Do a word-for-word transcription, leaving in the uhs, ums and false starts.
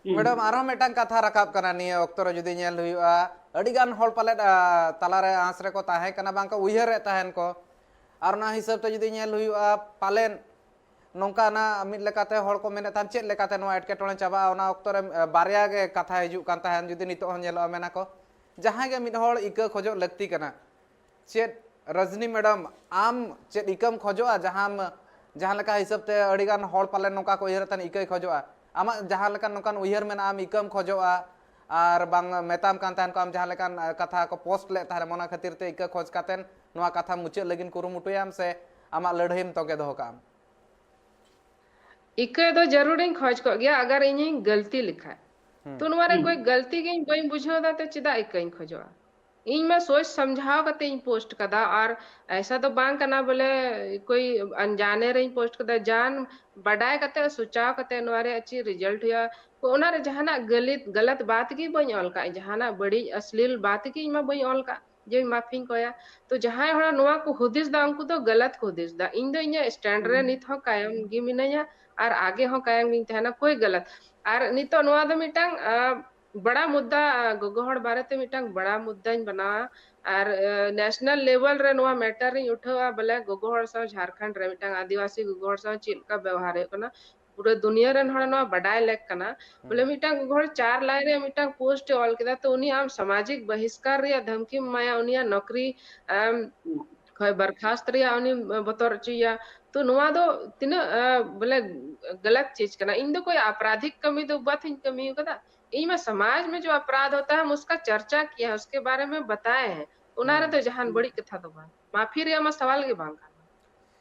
Madam, ᱟᱨᱦᱚᱸ ᱢᱤᱫᱴᱟᱝ ᱠᱟᱛᱷᱟ ᱨᱟᱠᱟᱵ ᱠᱟᱱᱟ ᱱᱤᱭᱟᱹ ᱚᱠᱛᱚ ᱨᱮ, ᱡᱩᱫᱤ ᱧᱮᱞ ᱦᱩᱭᱩᱜᱼᱟ, ᱟᱹᱰᱤ ᱜᱟᱱ ᱦᱚᱲ ᱯᱟᱞᱮᱫ, ᱟ, ᱛᱟᱞᱟᱨᱮ ᱟᱸᱥ ᱨᱮᱠᱚ ᱛᱟᱦᱮᱸ ᱠᱟᱱᱟ, ᱵᱟᱝ ᱠᱚ ᱩᱭᱦᱟᱹᱨᱮᱫ ᱛᱟᱦᱮᱱ ᱠᱚ᱾ ᱟᱨ ᱚᱱᱟ ᱦᱤᱥᱟᱹᱵ ᱛᱮ ᱡᱩᱫᱤ ᱧᱮᱞ ᱦᱩᱭᱩᱜᱼᱟ, ᱯᱟᱞᱮᱱ ᱱᱚᱝᱠᱟᱱᱟᱜ ᱢᱤᱫ ᱞᱮᱠᱟᱛᱮ ᱦᱚᱲ ᱠᱚ ᱢᱮᱱᱮᱫ ᱛᱟᱦᱮᱱ, ᱪᱮᱫ ᱞᱮᱠᱟᱛᱮ ᱱᱚᱣᱟ ᱮᱴᱠᱮᱴᱚᱬᱮ ᱪᱟᱵᱟᱜᱼᱟ? ᱚᱱᱟ ᱚᱠᱛᱚ ᱨᱮ, ᱟ, ᱵᱟᱨᱭᱟ ᱜᱮ ᱠᱟᱛᱷᱟ ᱦᱤᱡᱩᱜ ᱠᱟᱱ ᱛᱟᱦᱮᱱ, ᱡᱩᱫᱤ ᱱᱤᱛᱚᱜ ᱦᱚᱸ ᱧᱮᱞᱚᱜᱼᱟ, ᱢᱮᱱᱟ ᱠᱚ, ᱡᱟᱦᱟᱸᱭ ᱜᱮ ᱢᱤᱫ ᱦᱚᱲ ᱤᱠᱟᱹ ᱠᱷᱚᱡᱚᱜ ᱞᱟᱹᱠᱛᱤ ᱠᱟᱱᱟ᱾ ᱪᱮᱫ ᱨᱚᱡᱽᱱᱤ ᱢᱮᱰᱟᱢ, ᱟᱢ ᱪᱮᱫ ᱤᱠᱟᱹᱢ ᱠᱷᱚᱡᱚᱜᱼᱟ? ᱡᱟᱦᱟᱸᱢ, ᱡᱟᱦᱟᱸ ᱞᱮᱠᱟ ᱦᱤᱥᱟᱹᱵ ᱛᱮ ᱟᱹᱰᱤ ᱜᱟᱱ ᱦᱚᱲ ᱯᱟᱞᱮᱱ ᱱᱚᱝᱠᱟ ᱠᱚ ᱩᱭᱦᱟᱹᱨᱮᱫ ᱛᱟᱦᱮᱱ, ᱤᱠᱟᱹᱭ ᱠᱷᱚᱡᱚᱜᱼᱟ᱾ ᱟᱢᱟᱜ ᱡᱟᱦᱟᱸ ᱞᱮᱠᱟ ᱱᱚᱝᱠᱟᱱ ᱩᱭᱦᱟᱹᱨ ᱢᱮᱱᱟᱜᱼᱟ, ᱟᱢ ᱤᱠᱟᱹᱢ ᱠᱷᱚᱡᱚᱜᱼᱟ, ᱟᱨ ᱵᱟᱝ ᱢᱮᱛᱟᱢ ᱠᱟᱱ ᱛᱟᱦᱮᱱ ᱠᱚ, ᱟᱢ ᱡᱟᱦᱟᱸ ᱞᱮᱠᱟᱱ, ᱟ, ᱠᱟᱛᱷᱟ ᱠᱚ ᱯᱳᱥᱴ ᱞᱮᱫ ᱛᱟᱦᱮᱱ, ᱚᱱᱟ ᱠᱷᱟᱹᱛᱤᱨ ᱛᱮ ᱤᱠᱟᱹ ᱠᱷᱚᱡᱽ ᱠᱟᱛᱮᱱ ᱱᱚᱣᱟ ᱠᱟᱛᱷᱟ ᱢᱩᱪᱟᱹᱫ ᱞᱟᱹᱜᱤᱫ ᱠᱩᱨᱩᱢᱩᱴᱩᱭᱟᱢ ᱥᱮ ᱟᱢᱟᱜ ᱞᱟᱹᱲᱦᱟᱹᱭᱮᱢ ᱛᱚᱸᱜᱮ ᱫᱚᱦᱚ ᱠᱟᱜᱼᱟᱢ? ᱤᱠᱟᱹ ᱫᱚ ᱡᱟᱹᱨᱩᱲᱤᱧ ᱠᱷᱚᱡᱽ ᱠᱚᱜ ᱜᱮᱭᱟ, ᱟᱜᱟᱨ ᱤᱧᱤᱧ ᱜᱟᱹᱞᱛᱤ ᱞᱮᱠᱷᱟᱡ᱾ ᱦᱩᱸ᱾ ᱛᱚ ᱱᱚᱣᱟ ᱨᱮ ᱦᱩᱸ᱾ ᱠᱚᱭ ᱜᱟᱹᱞᱛᱤ ᱜᱤᱧ ᱵᱟᱹᱧ ᱵᱩᱡᱷᱟᱹᱣ ᱫᱟ, ᱛᱚ ᱪᱮᱫᱟᱜ ᱤᱠᱟᱹᱧ ᱠᱷᱚᱡᱚᱜᱼᱟ? ᱤᱧ ᱢᱟ ᱥᱳᱪ ᱥᱟᱢᱡᱷᱟᱣ ᱠᱟᱛᱮ ᱤᱧ ᱯᱳᱥᱴ ᱠᱟᱫᱟ, ᱟᱨ ᱮᱥᱟ ᱫᱚ ᱵᱟᱝ ᱠᱟᱱᱟ ᱵᱚᱞᱮ ᱠᱚᱭ ᱟᱱᱡᱟᱱᱮ ᱨᱮᱧ ᱯᱳᱥᱴ ᱠᱟᱫᱟ, ᱡᱟᱱ ᱵᱟᱰᱟᱭ ᱠᱟᱛᱮ ᱥᱳᱪᱟᱣ ᱠᱟᱛᱮ ᱱᱚᱣᱟ ᱨᱮᱭᱟᱜ ᱪᱮᱫ ᱨᱤᱡᱟᱞᱴ ᱦᱩᱭᱩᱜᱼᱟ, ᱚᱱᱟ ᱨᱮ ᱡᱟᱦᱟᱱᱟᱜ ᱜᱟᱹᱞᱤᱛ, ᱜᱟᱞᱟᱛ ᱵᱟᱛ ᱜᱮ ᱵᱟᱹᱧ ᱚᱞ ᱠᱟᱜ, ᱡᱟᱦᱟᱱᱟᱜ ᱵᱟᱹᱲᱤᱡ ᱟᱥᱞᱤᱞ ᱵᱟᱛ ᱜᱮ ᱤᱧ ᱢᱟ ᱵᱟᱹᱧ ᱚᱞ ᱠᱟᱜ ᱡᱮ ᱢᱟᱯᱷᱤᱧ ᱠᱚᱭᱟ᱾ ᱛᱚ ᱡᱟᱦᱟᱸᱭ ᱦᱚᱲ ᱱᱚᱣᱟ ᱠᱚ ᱦᱩᱫᱤᱥ ᱫᱟ, ᱩᱱᱠᱩ ᱫᱚ ᱜᱟᱞᱟᱛ ᱠᱚ ᱦᱩᱫᱤᱥ ᱫᱟ᱾ ᱤᱧ ᱫᱚ ᱤᱧᱟᱹᱜ ᱥᱴᱮᱱᱰ ᱨᱮ ᱦᱩᱸ᱾ ᱱᱤᱛ ᱦᱚᱸ ᱠᱟᱭᱚᱢ ᱜᱮ ᱢᱤᱱᱟᱹᱧᱟ ᱟᱨ ᱟᱜᱮ ᱦᱚᱸ ᱠᱟᱭᱚᱢ ᱜᱤᱧ ᱛᱟᱦᱮᱱᱟ, ᱠᱳᱭ ᱜᱟᱞᱟᱛ᱾ ᱟᱨ ᱱᱤᱛᱚᱜ ᱱᱚᱣᱟ ᱫᱚ ᱢᱤᱫᱴᱟᱝ, ᱟ, ᱵᱟᱲᱟ ᱢᱩᱫᱽᱫᱟ, ᱟ, ᱜᱚᱜᱚ ᱦᱚᱲ ᱵᱟᱨᱮᱛᱮ ᱢᱤᱫᱴᱟᱝ ᱵᱟᱲᱟ ᱢᱩᱫᱽᱫᱟᱧ ᱵᱮᱱᱟᱣᱟ᱾ ᱟᱨ, ᱟ, ᱱᱮᱥᱱᱟᱞ ᱞᱮᱵᱮᱞ ᱨᱮ ᱱᱚᱣᱟ ᱢᱮᱴᱟᱨ ᱤᱧ ᱩᱴᱷᱟᱹᱣᱟ, ᱵᱚᱞᱮ ᱜᱚᱜᱚ ᱦᱚᱲ ᱥᱟᱶ ᱡᱷᱟᱲᱠᱷᱚᱸᱰ ᱨᱮ ᱢᱤᱫᱴᱟᱝ ᱟᱹᱫᱤᱵᱟᱹᱥᱤ ᱜᱚᱜᱚ ᱦᱚᱲ ᱥᱟᱶ ᱪᱮᱫ ᱞᱮᱠᱟ ᱵᱮᱣᱦᱟᱨ ᱦᱩᱭᱩᱜ ᱠᱟᱱᱟ, ᱯᱩᱨᱟᱹ ᱫᱩᱱᱤᱭᱟᱹ ᱨᱮᱱ ᱦᱚᱲ ᱱᱚᱣᱟ ᱵᱟᱰᱟᱭ ᱞᱮᱠ ᱠᱟᱱᱟ᱾ ᱵᱚᱞᱮ ᱦᱩᱸ᱾ ᱢᱤᱫᱴᱟᱝ ᱜᱚᱜᱚ ᱦᱚᱲ ᱪᱟᱨ ᱞᱟᱭᱤᱱ ᱨᱮ ᱢᱤᱫᱴᱟᱝ ᱯᱳᱥᱴ ᱮ ᱚᱞ ᱠᱮᱫᱟ, ᱛᱚ ᱩᱱᱤ ᱟᱢ ᱥᱟᱢᱟᱡᱤᱠ ᱵᱚᱦᱤᱥᱠᱟᱨ ᱨᱮᱭᱟᱜ ᱫᱷᱟᱢᱠᱤᱢ ᱮᱢᱟᱭᱟ, ᱩᱱᱤᱭᱟᱜ ᱱᱚᱠᱨᱤ, ᱟᱢ, ᱠᱷᱚᱡ ᱵᱚᱨᱠᱷᱟᱥᱛ ᱨᱮᱭᱟᱜ ᱩᱱᱤ ᱵᱚᱛᱚᱨ ᱦᱚᱪᱚᱭᱮᱭᱟ᱾ ᱛᱚ ᱱᱚᱣᱟ ᱫᱚ ᱛᱤᱱᱟᱹᱜ, ᱟ, ᱵᱚᱞᱮ ᱜᱟᱞᱟᱛ ᱪᱤᱡᱽ ᱠᱟᱱᱟ? ᱤᱧ ᱫᱚ ᱠᱳᱭ ᱟᱯᱨᱟᱫᱷᱤᱠ ᱠᱟᱹᱢᱤ ᱫᱚ ᱵᱟᱛᱷᱤᱧ ᱠᱟᱹᱢᱤ ᱟᱠᱟᱫᱟ᱾ ᱤᱧ ᱢᱟ ᱥᱟᱢᱟᱡᱽ ᱢᱮ ᱡᱚ ᱟᱯᱨᱟᱫᱷ ᱦᱳᱛᱟ ᱦᱟᱭ, ᱦᱟᱢ ᱩᱥᱠᱟ ᱪᱟᱨᱪᱟ ᱠᱤᱭᱟ ᱦᱟᱭ, ᱩᱥᱠᱮ ᱵᱟᱨᱮ ᱢᱮ ᱵᱟᱛᱟᱭᱮ ᱦᱟᱭ᱾ ᱚᱱᱟ ᱦᱩᱸ᱾ ᱨᱮᱫᱚ ᱡᱟᱦᱟᱱ ᱵᱟᱹᱲᱤᱡ ᱠᱟᱛᱷᱟ ᱫᱚ ᱵᱟᱝ, ᱢᱟᱯᱷᱤ ᱨᱮᱭᱟᱜ ᱢᱟ ᱥᱟᱣᱟᱞ ᱜᱮ ᱵᱟᱝ ᱠᱟᱱᱟ᱾